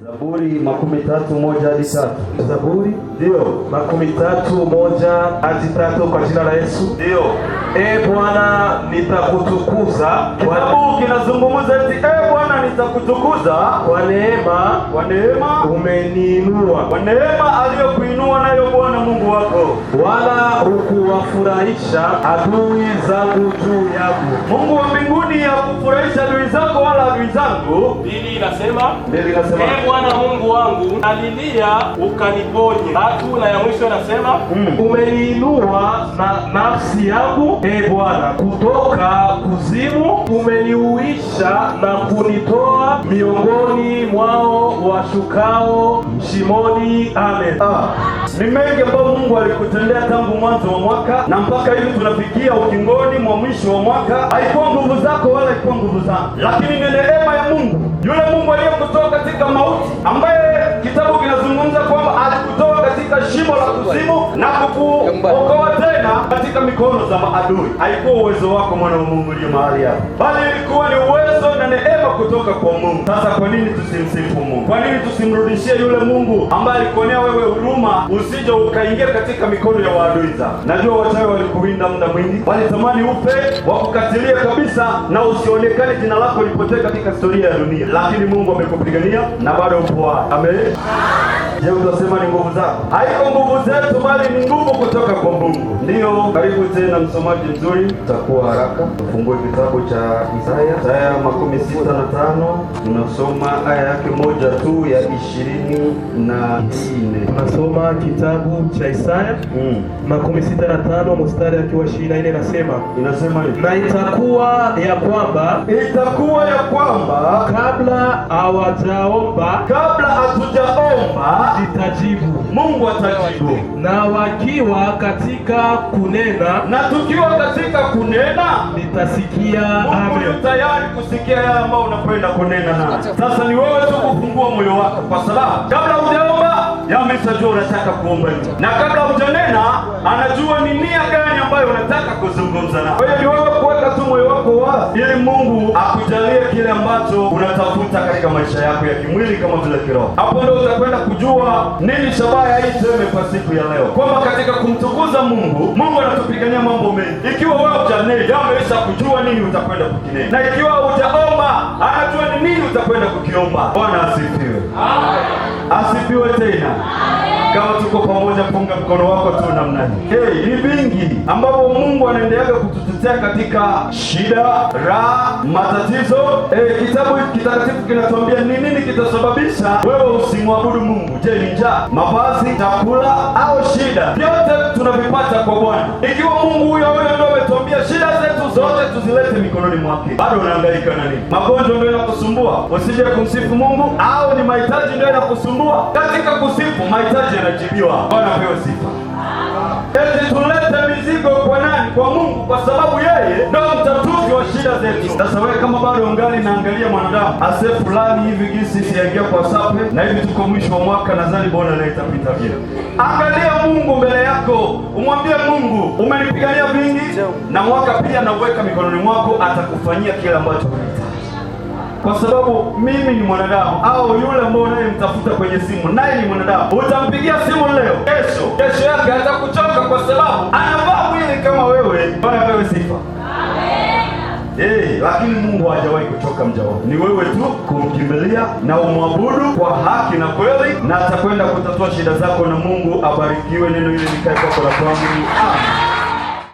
Zaburi 31:1 hadi 3. Zaburi Ndio. 31:1 hadi 3 kwa jina la Yesu. Ndio. E Bwana, nitakutukuza kwa, Kitabu kinazungumza eti, e Bwana, nitakutukuza kwa neema kwa neema, umeniinua, kwa neema aliyokuinua nayo Bwana Mungu wako. Wala hukuwafurahisha adui zangu juu yangu. Mungu wa mbinguni hakufurahisha adui zako wala adui zangu. 2 inasema, 2 inasema, Ee Bwana Mungu wangu, nalilia ukaniponye. 3 na ya mwisho inasema, Umeniinua na nafsi yangu, e Bwana, kutoka kuzimu, umeniuisha na kunitoa miongoni mwao washukao shimoni. Amen. Ah, ni mengi ambayo Mungu alikutendea tangu mwanzo wa mwaka na mpaka hivi tunafikia ukingoni mwa mwisho wa mwaka. Haikuwa nguvu zako wala haikuwa nguvu zangu, lakini ni neema ya Mungu, yule Mungu aliyekutoa katika mauti, ambaye kitabu kinazungumza kwamba alikutoa katika shimo la kuzimu na kukuokoa tena katika mikono za maadui. Haikuwa uwezo wako, mwana wa Mungu uliye mahali hapa, bali ilikuwa ni uwezo na neema kutoka kwa Mungu. Sasa kwa nini tusimsifu Mungu? Kwa nini tusimrudishie yule Mungu ambaye alikuonea wewe huruma, usije ukaingia katika mikono ya waadui zako? Najua wachawi walikuwinda muda mwingi, walitamani ufe, wakukatilie kabisa na usionekane, jina lako lipotee katika historia ya dunia, lakini Mungu amekupigania na bado upo hai. Amen. Je, utasema ni nguvu zako? Haiko nguvu zetu, bali ni nguvu kutoka kwa Mungu. Ndiyo, karibu tena msomaji mzuri, utakuwa haraka. Tufungue kitabu cha Isaya, Isaya 65, tunasoma aya yake moja tu ya 24. Tunasoma kitabu cha Isaya 65 mstari akiwa 24, nasema, Inasema hivi: na itakuwa ya kwamba Itakuwa ya kwamba kabla hawajaomba kabla hatujaomba nitajibu, Mungu atajibu, na wakiwa katika kunena na tukiwa katika kunena nitasikia. Mungu yu Amen. Tayari kusikia yale ambayo unakwenda kunena nayo. Sasa ni wewe tu kufungua moyo wako, kwa sababu kabla hujaomba yameshajua unataka kuomba nini, na kabla hujanena anajua ni nia gani ambayo unataka kuzungumza nayo. Kwa hiyo ni wewe kuweka tu moyo wako wazi, ili Mungu akujalie kile ambacho unatafuta katika maisha yako ya kimwili kama vile kiroho. Hapo ndio utakwenda kujua nini shabaha ya hii teme kwa siku ya leo, kwamba katika kumtukuza Mungu, Mungu anatupigania mambo mengi. Ikiwa wewe hujanena, ameisha kujua nini utakwenda kukinena, na ikiwa hujaomba, anajua ni nini utakwenda kukiomba. Bwana asifiwe, asifiwe tena. Kama tuko pamoja, punga mkono wako tu namna hii. Hey, ni vingi ambapo Mungu anaendeleaga kututetea katika shida, raha, matatizo. Hey, kitabu kitakatifu kinatuambia ni nini kitasababisha wewe usimwabudu Mungu. Je, ni njaa, mavazi, chakula au shida? Vyote tunavipata kwa Bwana. Ikiwa Mungu huyo huyo ndio ametuambia shida zetu zote tuzilete mikononi mwake, bado unahangaika na nini? Magonjwa ndio yanakusumbua, usije kumsifu Mungu, au ni mahitaji ndio yanakusumbua? Katika kusifu mahitaji yanajibiwa. Bwana apewe sifa. Eti tulete mizigo kwa nani? Kwa Mungu, kwa sababu yeye ndo mtatuzi wa shida zetu. Sasa wewe kama bado ungali naangalia mwanadamu ase fulani hivi gisi siyaingia kwa sape na hivi tuko mwisho wa mwaka, nadhani bona na itapita vile. Angalia Mungu mbele yako, umwambie Mungu, umenipigania vingi na mwaka pia nauweka mikononi mwako, atakufanyia kile ambacho unahitaji, kwa sababu mimi ni mwanadamu, au yule ambao unayemtafuta kwenye simu naye ni mwanadamu. Utampigia simu leo, kesho, kesho yake atakuchoka, kwa sababu anavaa mwili kama wewe. Bwana apewe sifa. Hey, lakini Mungu hajawahi kuchoka mja wake. Ni wewe tu kumkimbilia na umwabudu kwa haki na kweli, na atakwenda kutatua shida zako, na Mungu abarikiwe. Neno hili likae kwako la kwangu. Amen.